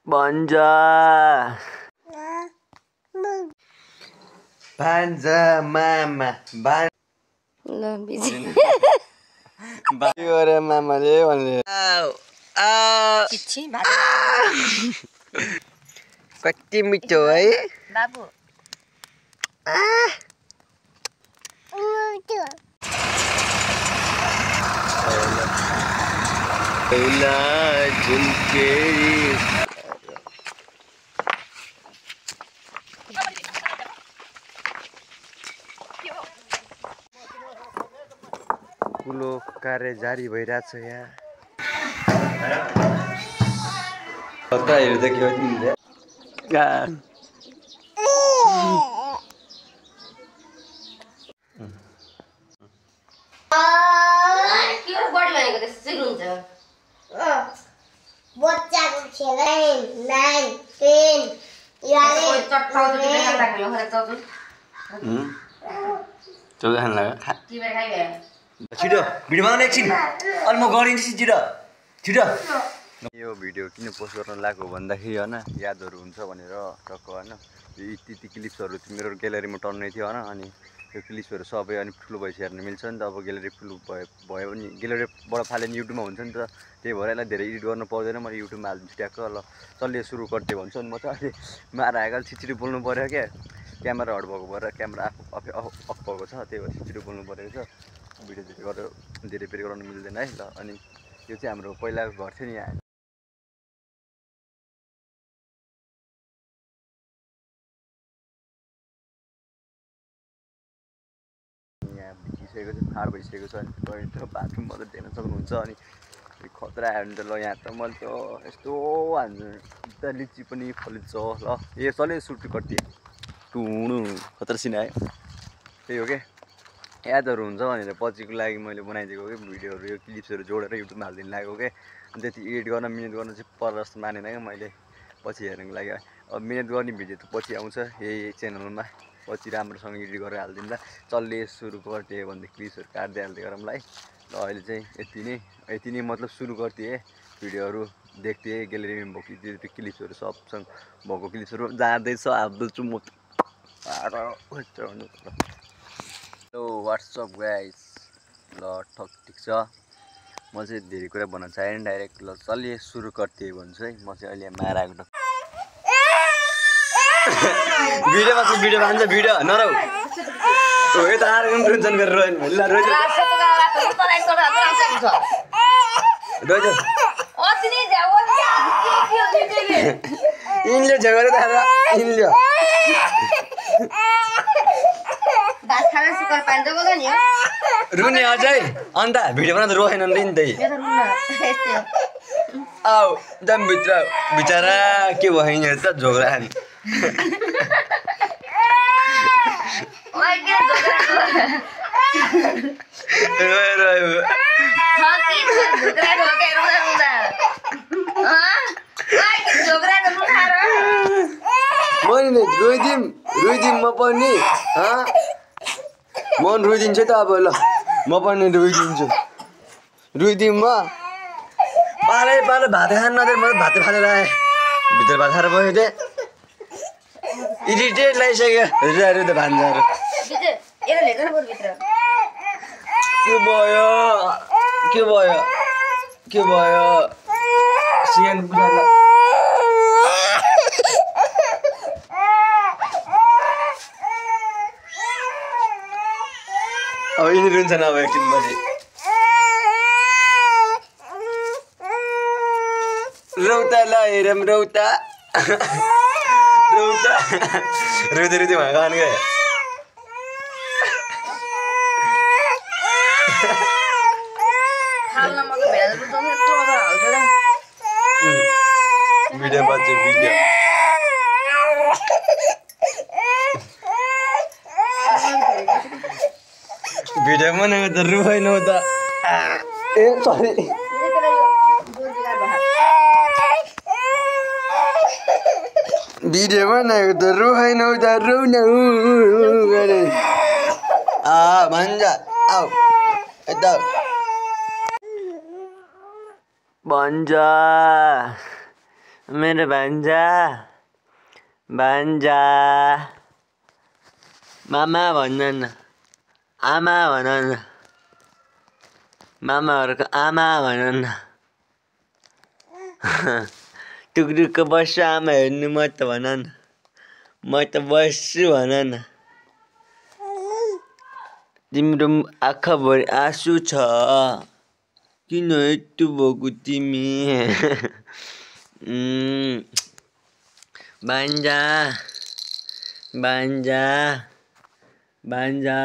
Banja. Banja mama. ल busy bio रे मामाले भन्ले चिच्ची कति मिठो है बाबु औला झुल्केरी ठुलो कार्य जारी भइरहेछ यहाँ कता हेर्दै के हो तिमीले के बडी भनेको त्यसै हुन्छ बच्चाको खेल 9 10 11 चट्टाउँछ के लाग्यो खरे चल्छ चौध खान लाग्यो के बेर खाइ गयो छिटो भिडियो बनाउनु एकछिन अनि म गरिदिन्छु छिटो छिटो यो भिडियो किन पोस्ट गर्न लाग्यो भन्दाखेरि होइन यादहरू हुन्छ भनेर टक्क होइन यो यति क्लिप्सहरू मेरो ग्यालेरीमा टन्नै थियो होइन अनि यो क्लिप्सहरू सबै अनि ठुलो भएपछि हेर्न मिल्छ नि त अब ग्यालेरी फुल भयो भने ग्यालेरीबाट फाल्यो भने युट्युबमा हुन्छ नि त त्यही भएर यसलाई धेरै एडिट गर्नु पर्दैन मैले युट्युबमा हालिदिन्छु ट्याक्क ल चल्ले सुरु गर्दै भन्छु अनि म चाहिँ अहिले मार आएको छिटो बोल्नु पऱ्यो क्या क्यामेरा हट भएको भएर क्यामेरा अफ भएको छ त्यही भएर छिटो बोल्नु परेको छ भिडियो धेरै पेरि गराउनु मिल्दैन है ल अनि यो चाहिँ हाम्रो पहिलाको घर थियो नि यहाँ बितिसकेको छ फाँड भइसकेको छ अनि टोइलेट बाथरुम मात्रै देख्न सक्नुहुन्छ अनि खतरा आयो भने त ल यहाँ त मैले त यस्तो हान्छु त लिची पनि फलिन्छ ल ए चल्यो सुट कति टुणु खतरा सिन आयो त्यही हो क्या यादहरू हुन्छ भनेर पछिको लागि मैले बनाइदिएको कि भिडियोहरू यो क्लिप्सहरू जोडेर युट्युबमा हालिदिनु लागेको क्या अनि त्यति एडिट गर्न मिहिनेत गर्न चाहिँ पर जस्तो मानेन क्या मैले पछि हेर्नुको लागि अब मिहिनेत गर्ने भिडियो त पछि आउँछ यही च्यानलमा पछि राम्रोसँग एडिट गरेर हालिदिउँला चल्ले सुरु गर्थेँ भन्दै क्लिप्सहरू काट्दै हाल्दै गरौँला है ल अहिले चाहिँ यति नै मतलब सुरु गर्थेँ भिडियोहरू देख्थेँ ग्यालेरीमा भएको क्लिप्सहरू सबसँग भएको क्लिप्सहरू जाँदैछ हाल्दैछु म हेलो व्हाट्सअप गाइस ल ठिक छ म चाहिँ धेरै कुरा भन्न चाहेँ डाइरेक्ट ल चलिए सुरु गर्थेँ भन्छु है म चाहिँ अहिले मार आएको भिडियोमा चाहिँ भिडियो भन्छ भिडियो नरौ यता आएर रुन्छन् गरेर यिनले झगडा त यिनले रुने अझै अन्त भिडियो बनाउँदा रोएन नि त आऊ जाम भित्र बिचरा के भयो यिनीहरू त झोग्रा खाने रोइदिउँ म पनि म रोइदिन्छु त अब ल म पनि रोइदिन्छु रोइदिउँ म पालै भात खान नदिएर म भात फालेर आएँ भित्र भात खाएर बसेको थिएँ इरिटेट लागिसक्यो रुँदा भान्जाहरू के भयो सिएन पुजाला अब यिनी रुन्छन् अब एकछिन पछि रौता ल हेरौँ रौता रुँदै भयो गान गयो भिडियो बच्चा भिडियो बनाएको त रुवाइन त ए सरी भिडियो बनाएको त रुवाइन त रुन गरे भन्छ आऊ यता भन्छ मेरो भान्जा भान्जा मामा भन्न न आमा भन न मामाहरूको आमा भन न टुक्रुक्क बस्छु आमा हेर्नु म त भन न म त बस्छु भन न तिम्रो आँखाभरि आँसु छ किन यस्तो भएको तिमी भान्जा भान्जा भान्जा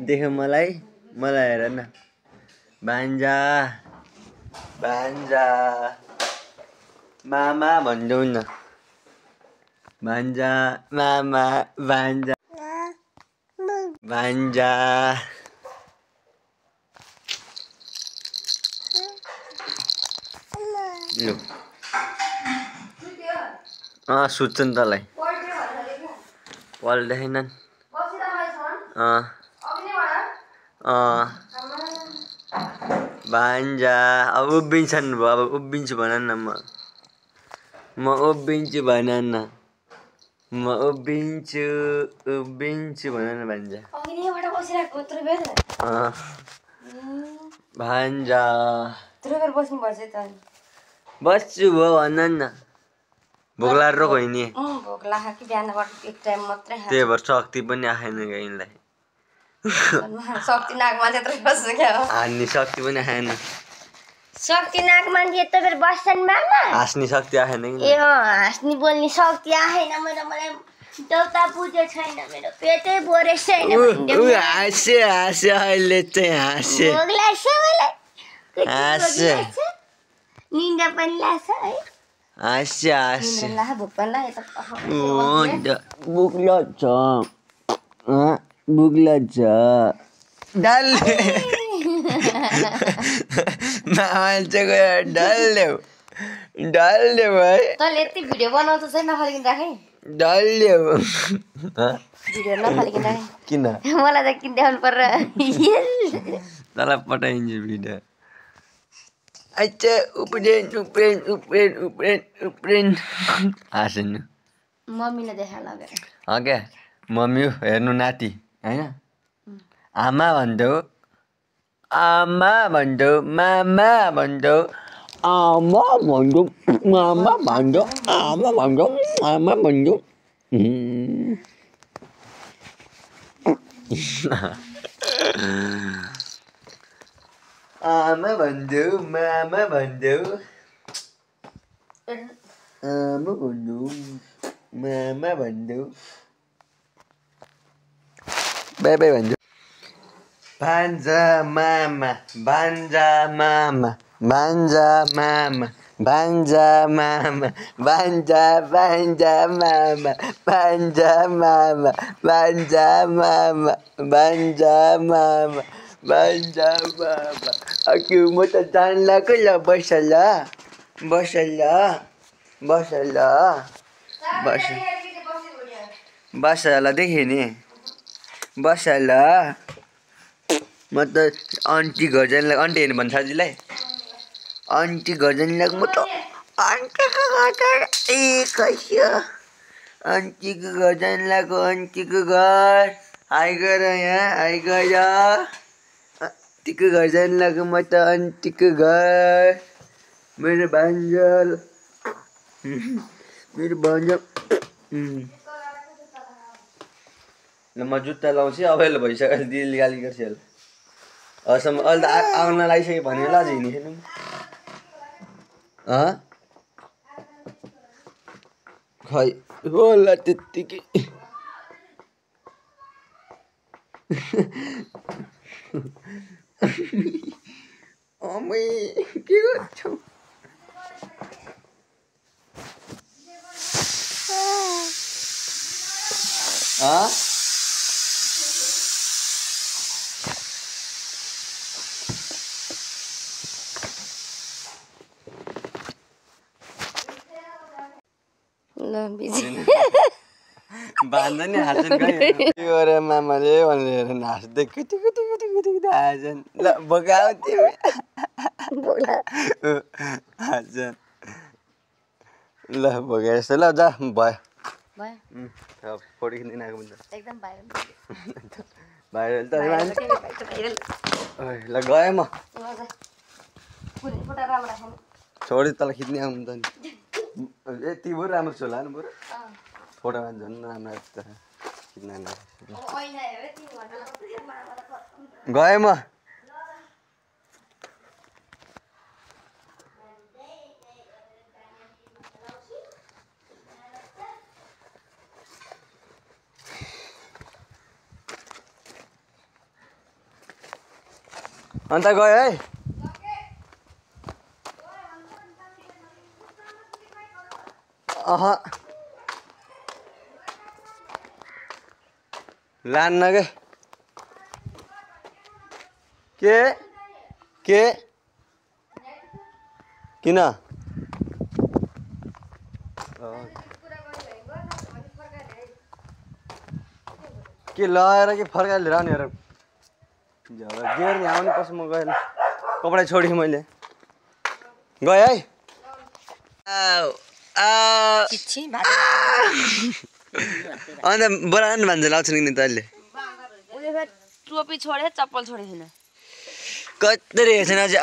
देख मलाई हेर न भान्जा भान्जा मामा भनिदेऊ न भान्जा मामा भान्जा भान्जा लु सुत्छ नि तँलाई पल्दैनन् भान्जा अब उभिन्छन् अब उभिन्छु भन न म उभिन्छु भन न म उभिन्छु भन न भान्जा भान्जा बस्छु भो भन न भोक लागेर गइनी भोक लाग्यो कि बिहानबाट एक टाइम मात्रै त्यही भएर शक्ति पनि आएन गाईलाई शक्ति नाकमा त्यत्रो बस्छ क्या हान्ने शक्ति पनि आएन शक्ति नाकमा यत्रो बेर बस्छन् मामा हाँस्ने शक्ति आएन कि ए हाँस्ने बोल्ने शक्ति आएन मलाई देउता पूजा छैन मेरो पेटै बोरेको छैन हाँस्यो अहिले चाहिँ हाँस्यो भोक लाग्छ मलाई हाँस्यो निन्दा पनि लाग्छ है हाँस्यो भोक पनि लाग्यो भोक लाग्छ भोक लाग्छ डल्ले मान्छेको डल्ले भाइ तैँले यति भिडियो बनाउँछ चाहिँ नफालिकन राखेँ डल्ले भिडियो नफालिकन राखेँ किन मलाई त किन देखाउनु पर्छ तँलाई पठाइदिन्छु भिडियो अच्छा उप्रेन हाँस्नु मम्मीले देखाएर लगेर क्या मम्मी हेर्नु नाति होइन आमा भन्दौ आमा भन्दौ मामा भन्दौ आमा भन्दौ मामा भन्दौ आमा भन्दौ आमा भन्दौ आमा भन्दौ मामा भन्दौ आमा भन्दौ मामा भन्दौ बाई बाई भन्दौ भान्जा मामा भान्जा मामा भान्जा मामा भान्जा मामा भान्जा भान्जा मामा भान्जा मामा भान्जा मामा भान्जा मामा भान्जा मामा अघि म त जान्लाको ल बस ल बस ल बस ल बस ल देखेँ नि बस ल म त आन्टी घर जानुलाई आन्टी हेर्नु भन्छ साथीलाई आन्टी घर जानुलाई म त आन्टीको घर ए कैस्यो आन्टीको घर जानु लाग्यो आन्टीको घर हाई गर यहाँ हाई गर आन्टीको घर जानु लाग्यो म त आन्टीको घर मेरो भान्जा मेरो भान्जा ल म जुत्ता लाउँछु अबेला भइसक्यो दिदीले गाली गर्छ होला अहिलेसम्म अहिले त आउन लागिसक्यो भने ल अझै हिँडिखेन खै होला त्यत्तिकै अमै के गर्छौ बाँध्दा नि हाँस्छन् के गरे मामाले भनेर हाँस्दै कुटी कुटी कुटी कुटी कुटी हाँस्छन् ल बोकाऊ तिमी हाँस्छन् ल भोगे जस्तो ल जा भयो भयो फोटो खिच्दिन आएको हुन्छ एकदम भाइरल भाइरल त भाइरल ल गएँ म फोटो राम्रो राख्नु छोडी तल खिच्ने आउनु त नि यति बरु राम्रो छ होला नि बरु फोटोमा झन् राम्रो आएको त खिच्न गएँ म अन्त गयो है लान्न के किन के लगाएर कि फर्काएर लिएर आउने गेर नि आउने पछि म गएँ कपडा छोडेँ मैले गएँ है अन्त बरान भन्छ लाउँछ नि तैँले टोपी छोडे चप्पल छोडे छैन कति हेर्छन् अझै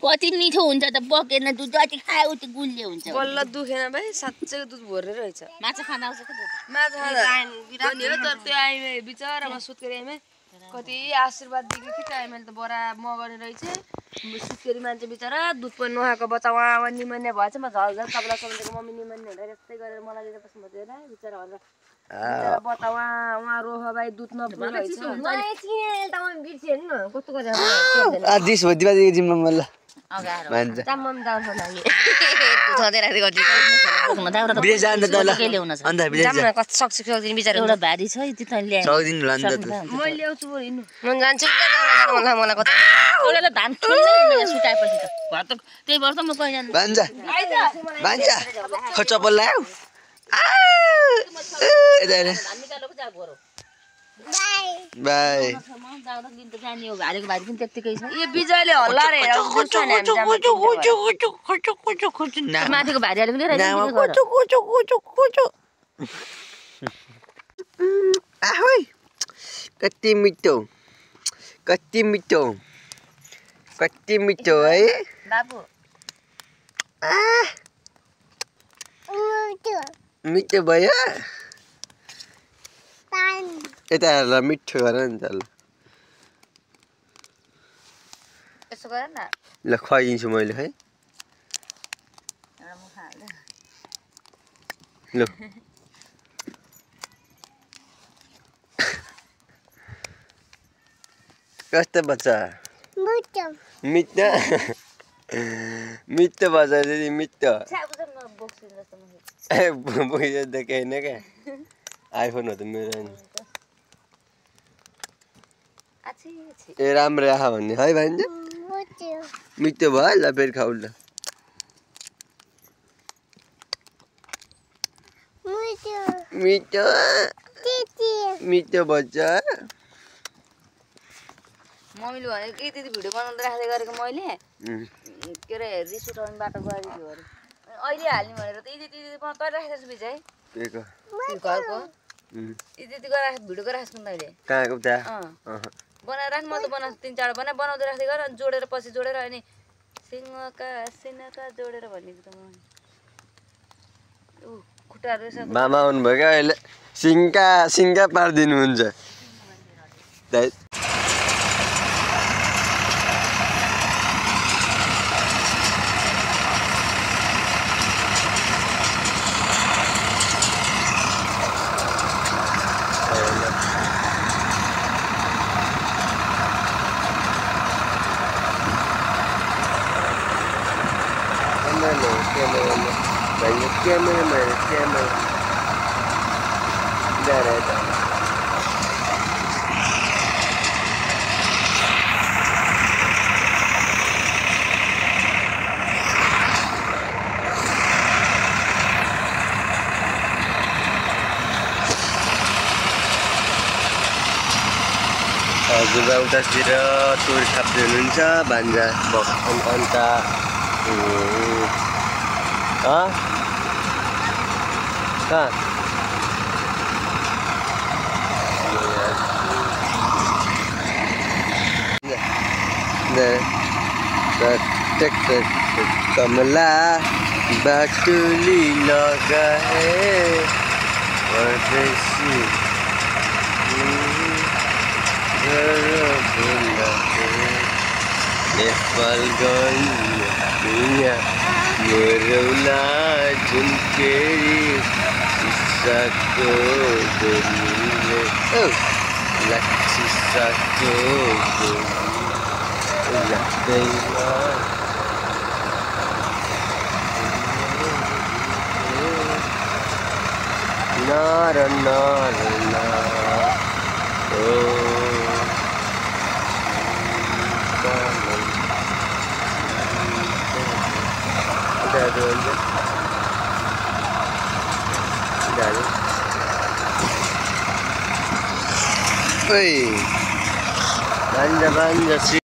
कति मिठो हुन्छ त बकेन दुध जति खायो उति गुलियो हुन्छ बल्ल दुखेन भाइ साँच्चै दुध भरेर रहेछ माछा खान आउँछ के माछा खाँदा तर त्यो आइमे बिचरामा सुत्केरी आइमे कति आशीर्वाद दिएको कि त्यो आइमाले त बरा मगाउने रहेछ सुत्केरी मान्छे बिचरा दुध पनि नखाएको बच्चा उहाँ निमन्या भएछ म झलझल तपाईँलाई सम्झेको मम्मी निमन्या हुँदा यस्तै गरेर मलाई दिएर पछि म दिएर बिचरा भनेर बच्चा उहाँ रोह भाइ दुध नपुग्नु कस्तो गरेर दिस भति बाजीको जिम्मा ल भन्छ विदेश जान्छ त ल अन्त विदेश एउटा भारी छ यति तैँले सक्दिनु होला नि त म ल्याउँछु म जान्छु मलाई कता धान छोड्दै सुटाएपछि त घर त त्यही वर्ष म कहीँ जान्छु भान्जा चप्पल ल्याऊ बाई भारीको भारी पनि त्यत्तिकै छ यो बिजयले हल्ला रे माथिको भारीले पनि कति मिठो है बाबु मिठो भयो यता हेर मिठो गर नि त यसो गर न ल खुवाइदिन्छु मैले है ल कस्तो बच्चा मिठो मिठो बच्चा मिठो बुझ्यो त केही न क्या आइफोन हो त मेरो ए राम्रो आहा भन्ने है भन्छ मिठो भयो ल फेरि खाऊ ल मिठो मिठो बच्चा मम्मीले भने के त्यति भिडियो बनाउँदै राख्दै गरेको मैले के अरे रिस उठाउने बाटो गएको अरे अहिले हाल्ने भनेर त यति तैँले राखेको छु विजय घरको यति गरेर भिडियो गरिराखेको छु तैँले कहाँको त्यहाँ बनाएर राख्नु म त बनाउँछु 3-4 बनाउँदै राख्दै गर अनि जोडेर पछि जोडेर अनि सिनका जोडेर भनेको त म खुट्टाहरू मामा आउनुभयो क्या अहिले सिङ्का पारिदिनुहुन्छ Camera. Direct. हजुर उतातिर टुर खाप्दै हुनुहुन्छ भान्जा अन्त कहाँ कमला बाटुली लगाए परदेशी नेपाल गइया मोरौला झुन्केरी सिसाको गोलीले सिसाको गोली लाग्दैमा नर नर ओ banja banja sih.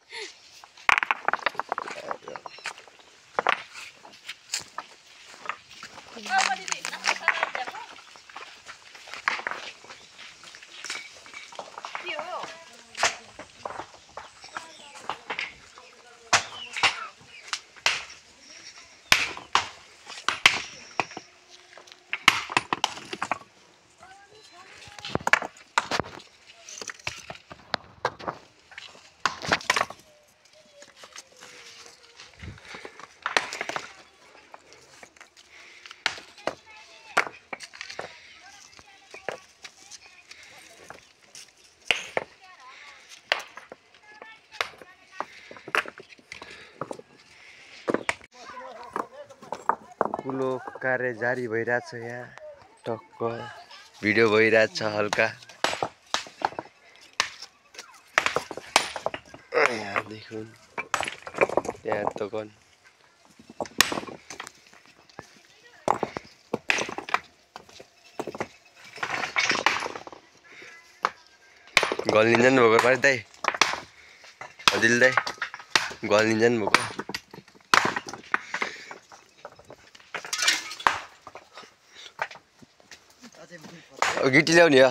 कुलो कार्य जारी भइरहेछ यहाँ टक्क भिडियो भइरहेछ हल्का यहाँदेखि त्यहाँ दोकान गल्लिन्छ भएको पारि दाइ अदिल दाइ गल्लिन्छ भएको गिटी ल्याउने हो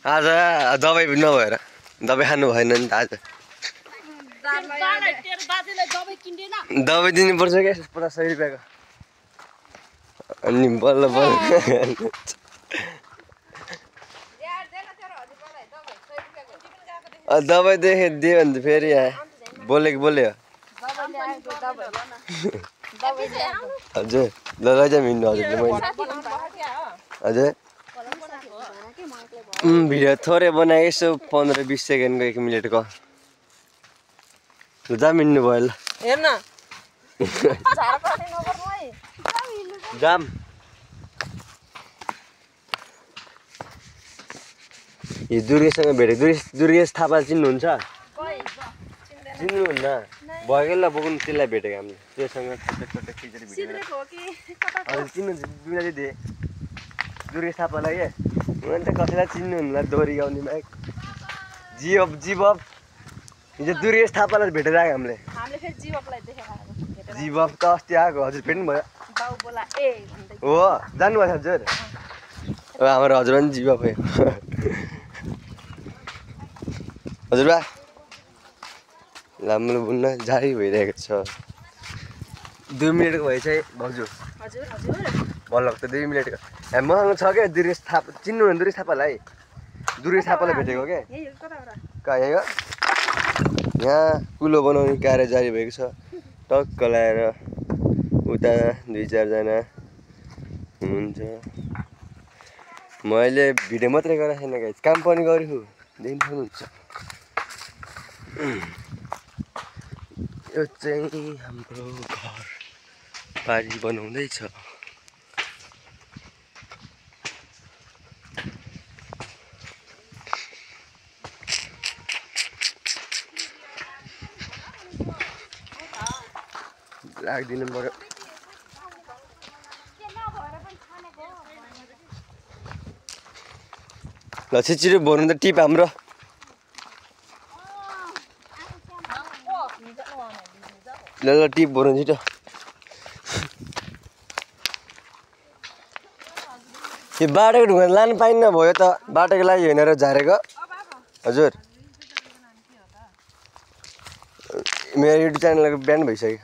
आज दबाई नभएर दबाई खानु भएन नि त आज दबाई दिनुपर्छ क्या 50-100 रुपियाँको अनि बल्ल बल्ल दबाई देखे दियो भने त फेरि यहाँ बोलेको बोल्यो हजुर ल लैजा मिल्नु हजुरले मैले हजुर भिडियो थोरै बनाएँ यसो 15-20 सेकेन्डको 1 मिनटको जा मिल्नु भयो ल हेर्न जाम यो दुर्गेशसँग भेटेको दुर्गेश थापा चिन्नुहुन्छ चिन्नुहुन्न भएकै ल बोक्नु त्यसलाई भेटेको हामीले त्योसँग छोटो खिचेर भेटेको हजुर चिन्नुहुन्छ बिमारी दिए दुर्गेश थापालाई के हुन त कसैलाई चिन्नुहुन्न दोहोरी गाउने माइक जीवप हिजो दुर्गेश थापालाई भेटेर आएको हामीले जीवप त अस्ति आएको हजुर भेट्नु भयो हो जानुभएको हजुर हाम्रो हजुर पनि जीवप हो हजुरबा लाम्रो बुन्न जारी भइरहेको छ 2 मिनटको भएछ है भाउजू बल्लक त 2 मिनटको मसँग छ क्या दुर्गेश थापा चिन्नुहुन्न दुर्गेश थापालाई भेटेको क्या कहाँ यही हो यहाँ कुलो बनाउने कार्य जारी भएको छ टक्क लाएर उता 2-4 जना हुनुहुन्छ मैले भिडियो मात्रै गरेको छैन गाइस काम पनि गरेको देख्न सक्नुहुन्छ यो चाहिँ हाम्रो घर बारी बनाउँदैछ राखिदिनु पर्यो ल छिटो भर्नु त टिप हाम्रो ल ल टिप भर्नु छिटो यो बाटोको ढुङ्गा लानु पाइन्न भयो त बाटोको लागि होइन र झारेको हजुर मेरो युट्युब च्यानलको ब्यान भइसक्यो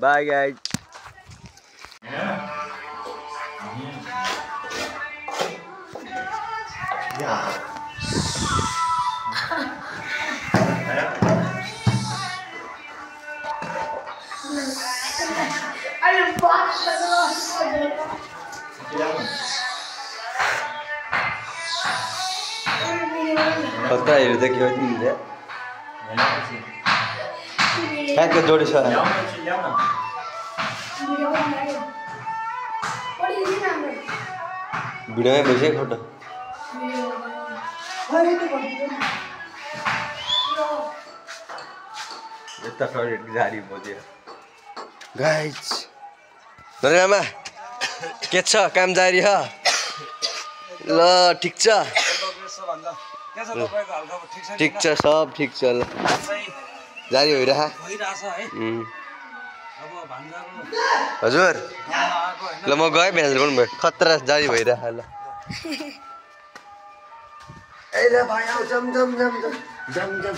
बाई गाइज कता हेर्दा के हो तिमीले कहाँको जोडी छ भिडियोमै भइसक्यो फोटो यता टोइलेट जारी भयो गाइज नरेमा के छ काम जारी ह ल ठिक छ ठिक छ सब ठिक छ ल जारी भइरह हजुर ल म गएँ भ्यान्सल गर्नु भयो खतरा जारी भइरह ल ए ल भाइ आउ जम जम जम जम जम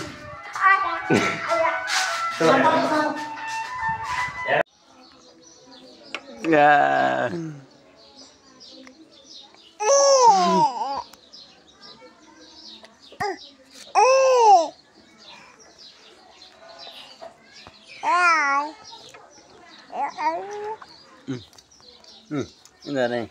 Ini nih.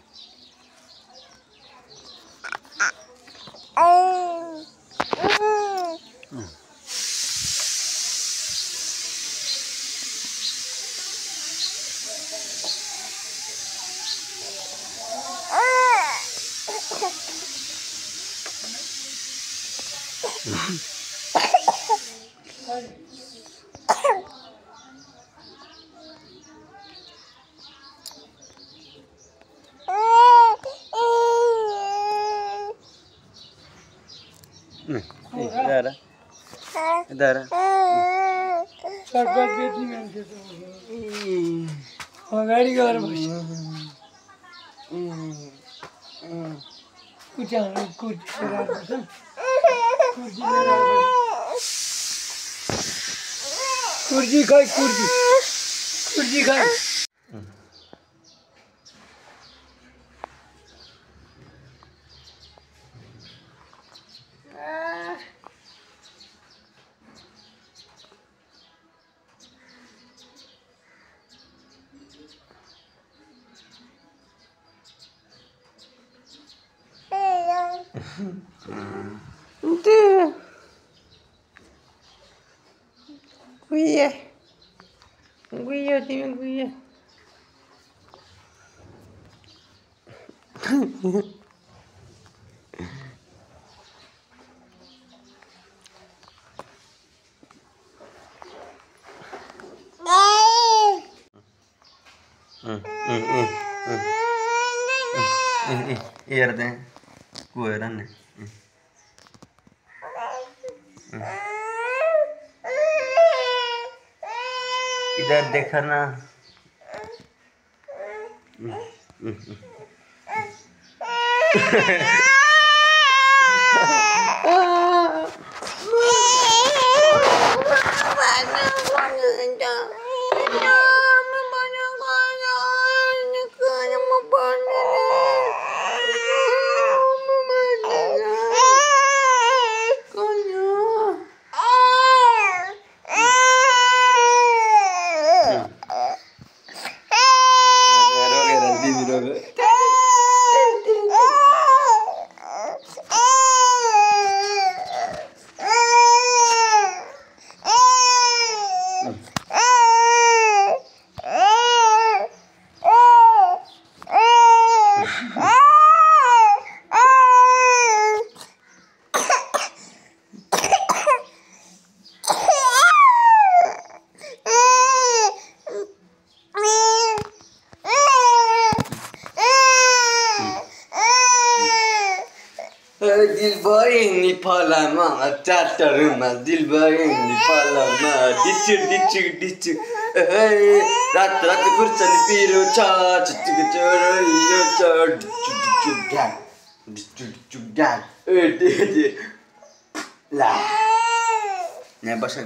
Dar. Sarpat betni manshe to. Agadi gaur bhai. Kuch kurji khai kurji khai. Guia, timin guia. Yerde kueran ne. इधर देखना दिलभरि नि फलामा चाटहरूमा दिलभरि नि फलामा डिचु रात रात खुर्सानी पिरो छ चुचुक चोरो छ डिचु ग्याङ ला यहाँ बस नि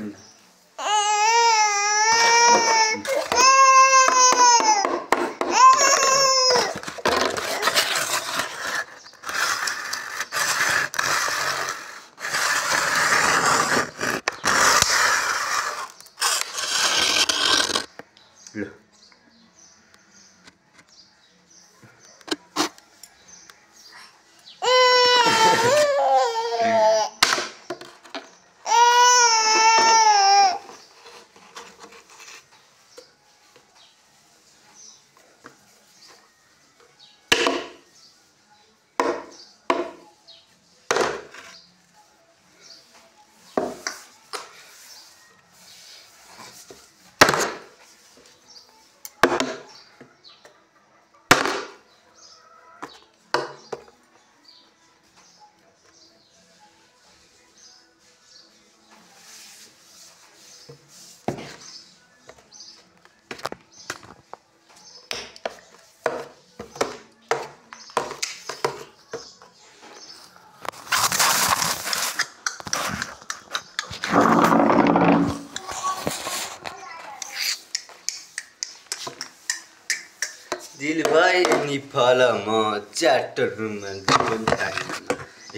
दिलभरि नि फलामा चाटहरूमा दिल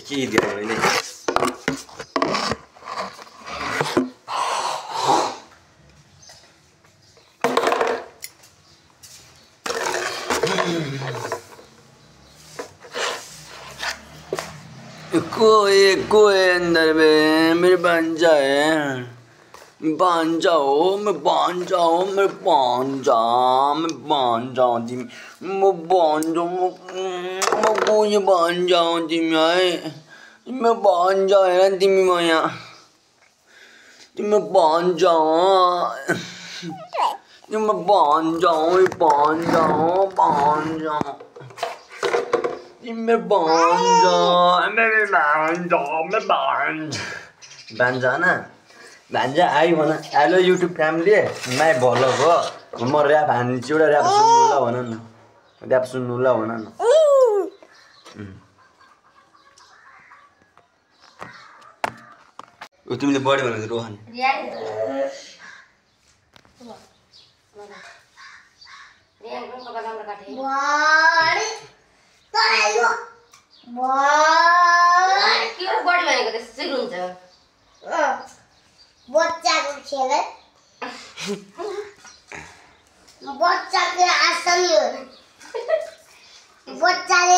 के दियो मैले कोई अंदर में मेरे बन जाए बन जाओ मैं बन जाओ मैं बन जाऊँ मैं बन जाऊँ कोई बन जाऊँ तिमी है मैं बन जाए तिमी माया तिमी बन जाऊँ तिमी बन जाऊँ तिमी बन जाना भान्जा आई भन हेलो युट्युब फ्यामिली माई भलग हो म ऱ्याप हान्छु एउटा ऱ्याप सुन्नु ल भन न ऱ्याप सुन्नु ल भन न तिमीले बढी भनेको रोहन बढी भनेको त्यसै हुन्छ बच्चाको खेल बच्चाको आसनी हो बच्चाले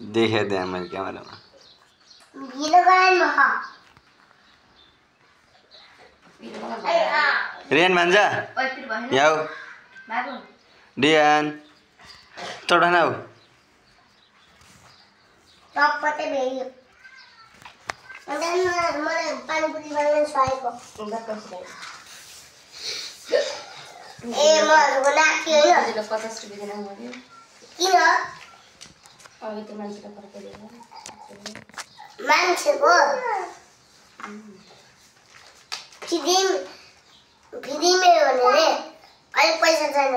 देखे त्यहाँ मैले क्यामेरामा रियान भान्जा यहाँ रियान चौडा न पानीपुरी बनाउन सकेको ए म नाक्यो होइन 50 रुपैयाँ दिनु पर्यो किन अघि त्यो मान्छेले फर्काइदियो मान्छेको फिदिमे हो भने अलिक पैसा छैन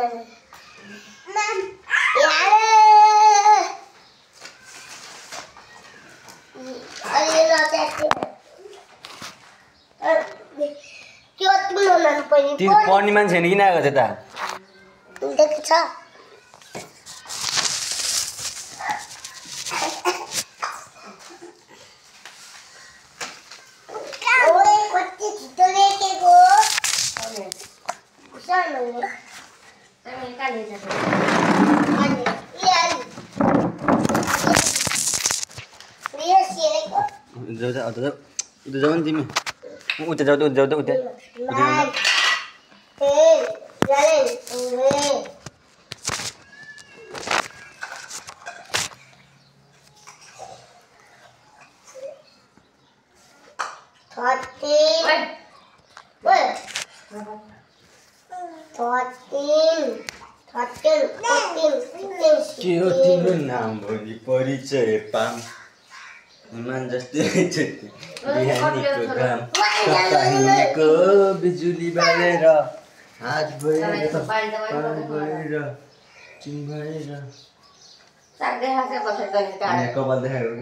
पढ्ने मान्छे किन आएको त्यता देख्छ जाऊ नि तिमी उता जाऊ के हो तिम्रो नाम भोलि परिचय पाम हिमान जस्तै बिहानीको घाम कपाहिनीको बिजुली बालेर हात भएर चिङ्गेर कपाल देखाएको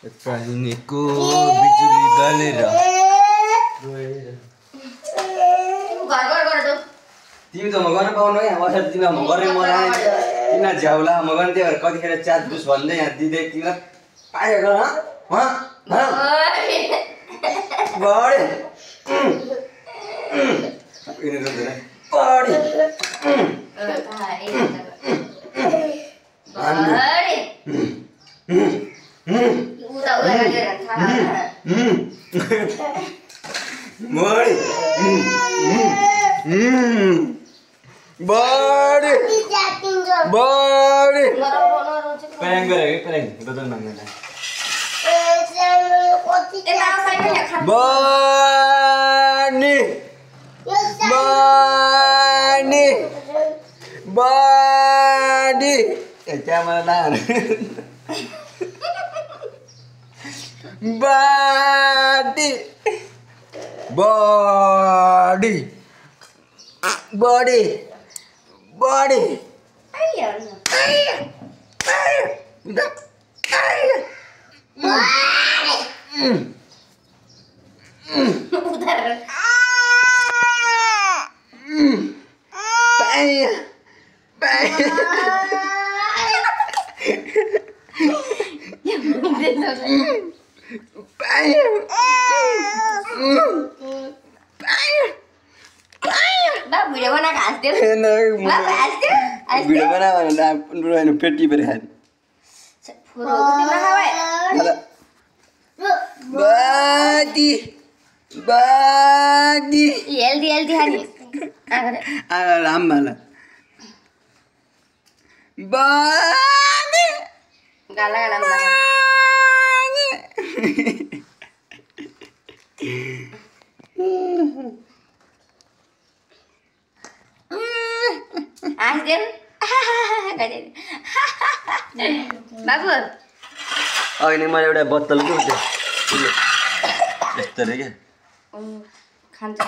कपाहिनीको बिजुली बालेर तिमी त म गर्न पाउनु क्या वर्ष तिमीलाई म गरेँ मलाई तिमीलाई झ्याउला म गर्ने त्यही भएर कतिखेर च्यात बुस भन्दै यहाँ दिँदै तिमीलाई पाएको त्यहाँ मलाई बाडी बडी बडी बडी भिडियो बना पेटी पर बाडी बाडी हेल्दी हेल्दी खाने राम वाला बाडी गाला गाला आइदेन बाबु अहिले मैले एउटा बोतल के हुन्छ यस्तो रे के खान्छ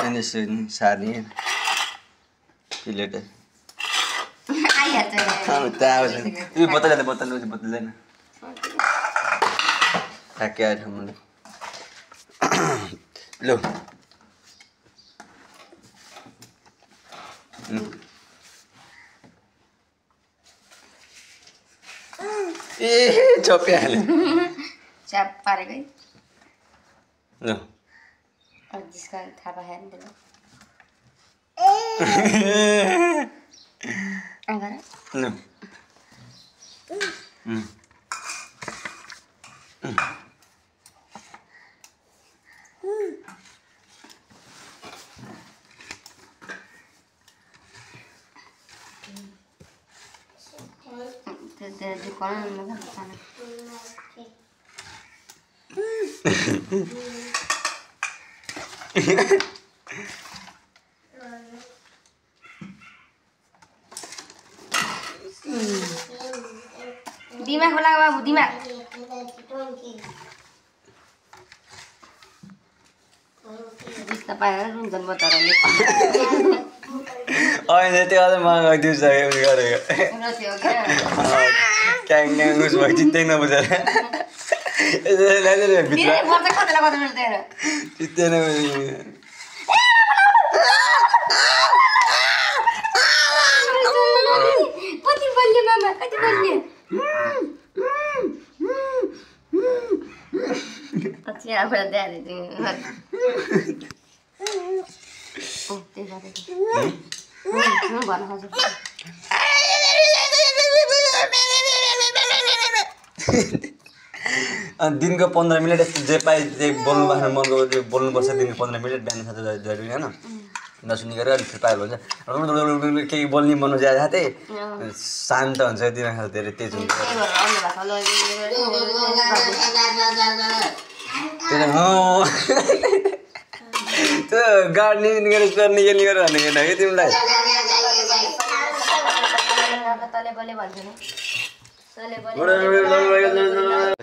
अनि सार्ने प्लेट आइहाल्छ त्यो बोतल बोतल ठ्याक्कै आएर मलाई लो ए चप्याहाल्यो च्याप पारेकै ल जिसका थाहा पाएन त्यसले ल दिमाग होला बाबु दिमाग बिस्ता पाएर रुन्छन् बचाराले अहिले त्यो अझ महँगो दिउँसक्यो उयो गरेको क्याङ क्याङ उस भयो चित्तै नबुझेर भित्र चित्तै नबुझेर कति बल्यो मामा कति बल्यो अच्छा आफूलाई द्यारे भन्न खोज्छु दिनको 15 मिनट यस्तो जे पाए जे बोल्नु पर्छ मनको त्यो बोल्नुपर्छ दिनको 15 मिनट बिहान साँझ जरुरी हैन नसुनी गरेर अलिक फेरि पाइहाल्छ केही बोल्ने मन ज्यादा त्यही शान्त हुन्छ दिमाग धेरै तेज हुन्छ त्यो गाड्ने गरेर गर्ने गरेर भनेको होइन कि तिमीलाई तले बले भन्छ नि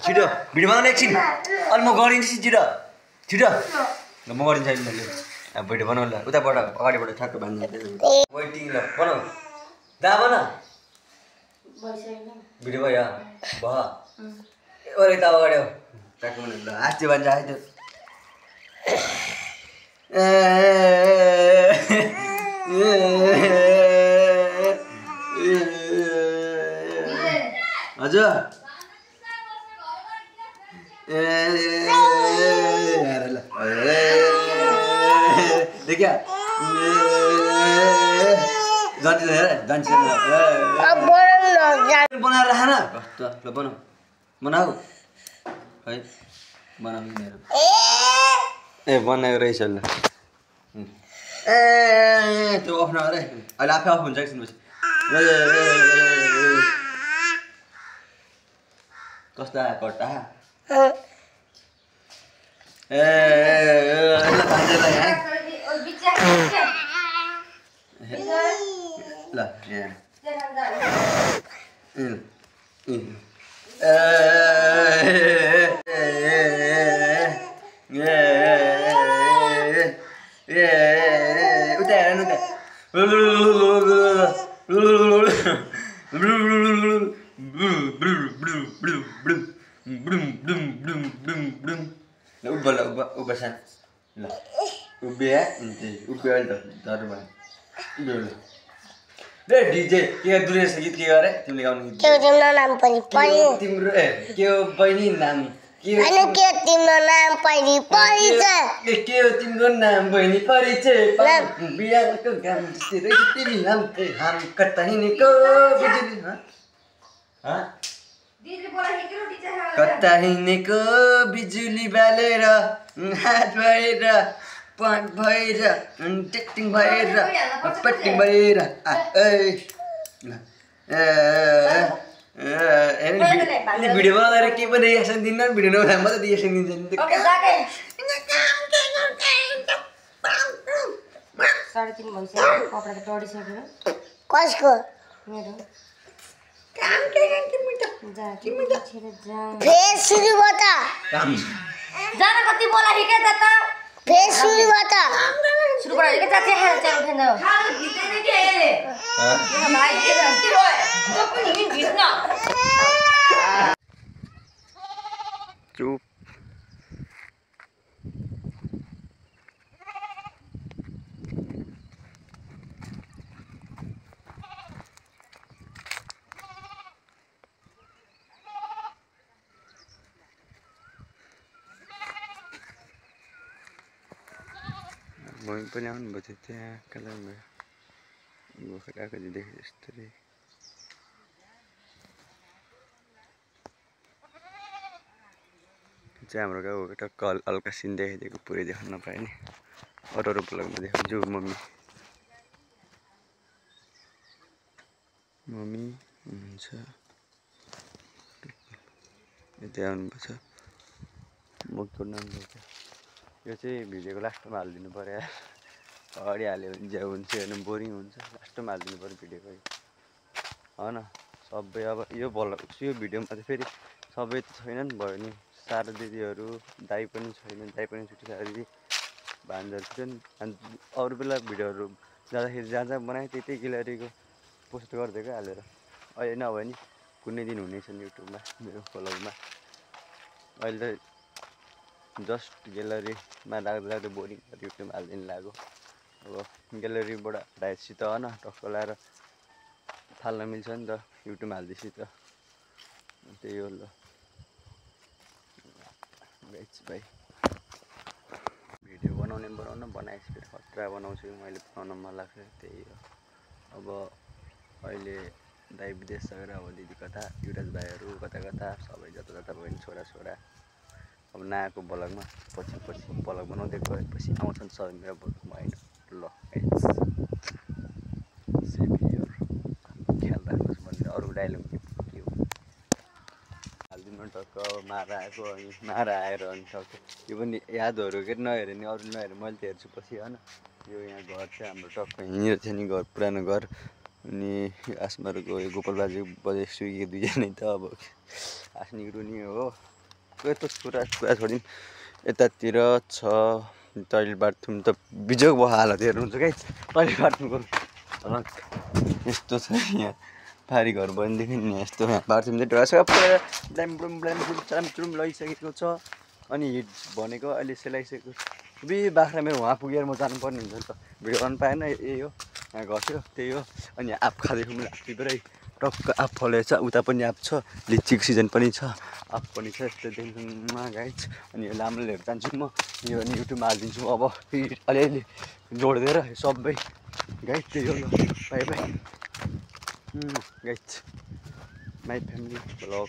छिटो भिडियो बनाउनु एकछिन अनि म गरिदिन्छु छिटो छिटो ल म गरिदिन्छु अहिले मैले अब भिडियो बनाउनु ल उताबाट अगाडिबाट ठ्याक्क बाँध्नु वेटिङ ल बनाऊ दा बना भिडियो भयो भयो अरे त अगाडि आऊ ट्याक्क बनाउनु ल आस्ते भन्छ आइदियो हजुर देखिया बनाएर राख न ल बनाऊ बनाऊ है बनाउनु ए बनाएको रहेछ ल ए त्यो अफ नगर है अहिले आफै अफ हुन्छ एकछिन पछि कस्तो आयो कट्टा ए ल उता हेर न उभियो उभ्या सान ल उभिया उभियो अहिले त डर भयो ए डिजे के दुरेछ गीत के गरे तिमीले गाउनु गीत तिम्रो नाम पनि पढ्यो तिम्रो ए के हो बहिनी नाम के हो के तिम्रो नाम पनि परिचय के हो तिम्रो नाम बहिनी परिचय बिहाको गाम जस्तै तिमी नाम हाम कता हिँडेको बिजुली कता हिँडेको बिजुली बालेर हात भएर पट भएर टेक्टिङ भएर पट्टिङ भएर भिडियो बनाउँदाखेरि के पनि रिएक्सन दिन्न भिडियो नबनाए मात्रै रिएक्सन दिन्छ नि 3:30 भइसक्यो कपडा त टडिसक्यो कसको मेरो फेस सुरु बता जान कति बोला हिके त फेस सुरु बता सुरु बता हिके चाचे खान चाहिँ उठेन खान गीतै के हेले मेरो भाइ के जस्ती भयो त पनि गीत न चुप मम्मी पनि आउनुभएको थियो त्यहाँ कालिम्पोङमा गोखर आएको चाहिँ देखेँ यस्तो रे चाहिँ हाम्रो गाउँको टक्क हल्का सिन देखाइदिएको पुरै देखाउन नपाएँ नि अरू अरू ब्लगमा देखाउँछु मम्मी मम्मी हुनुहुन्छ यतै आउनुभएको छ मुखको नाम देख्छ यो चाहिँ भिडियोको लास्टमा हालिदिनु पऱ्यो अगाडि हाल्यो भने ज्याउ हुन्छ होइन बोरिङ हुन्छ लास्टमा हालिदिनु पऱ्यो भिडियोको होइन सबै अब यो यो भिडियोमा चाहिँ फेरि सबै त छैनन् भयो नि सारा दिदीहरू दाइ पनि छैन दाइ पनि छुट्टी सारा दिदी भान्जाहरू छन् अनि अरू बेला भिडियोहरू जाँदाखेरि जहाँ जहाँ बनाएँ त्यही ग्यालेरीको पोस्ट गरिदिएको हालेर अहिले नभए नि कुनै दिन हुनेछ नि युट्युबमा मेरो ब्लगमा अहिले त जस्ट ग्यालेरीमा लाग्दा बोरिङ युट्युबमा हालिदिनु लाग्यो अब ग्यालेरीबाट हटाएपछि त होइन टक्क लगाएर थाल्न मिल्छ नि त युट्युबमा हालिदिएपछि त त्यही हो ल भाइ भिडियो बनाउने बनाएपछि फेरि खतरा बनाउँछु मैले बनाउन मन लाग्छ त्यही हो अब अहिले दाइ विदेश गएर अब दिदी कता युवराज भाइहरू कता कता सबै जता जता भयो नि छोरा अब नआएको ब्लगमा पछि ब्लग बनाउँदै गएपछि आउँछन् सबै मेरो ब्लगमा होइन ल ख्याल राख्नुहोस् भन्ने अरू डाइलग के हो हालिदिनु त टक्क मारा आएको अनि मारा आएर अनि टक्क यो पनि यादहरू के नहेरे नि अरू नहेरे मैले त हेर्छु पछि होइन यो यहाँ घर चाहिँ हाम्रो टक्क यहीँनिर थियो नि घर पुरानो घर अनि आसमाहरूको यो गोपाल बाजे बजे सुइके दुईजनै त अब आस्निहरू नि हो यस्तो कुरा छोडिन् यतातिर छ टोइलेट बाथरुम त बिजोग भयो हालत हेर्नुहुन्छ है टोइलेट बाथरुमको यस्तो छ यहाँ पाहाडी घर बनेदेखि नि यस्तो बाथरुम चाहिँ सबै ब्ल्याम लगाइसकेको छ अनि हिट भनेको अहिले सेलाइसकेको बाख्रा मेरो उहाँ पुगेर म जानुपर्ने हुन्छ नि त भिडियो गर्नु पाएन यही हो यहाँ घस्यो त्यही हो अनि आँप खाँदैछु मैले हात्ती पुरै टक्क आँप फलेछ उता पनि आँप छ लिचीको सिजन पनि छ आँप पनि छ यस्तो देखिमा गाइज अनि यो लामो लिएर जान्छु म यो अनि युट्युबमा हालिदिन्छु अब अलिअलि जोडिदिएर सबै गाइज त्यही हो ल by by guys my family blog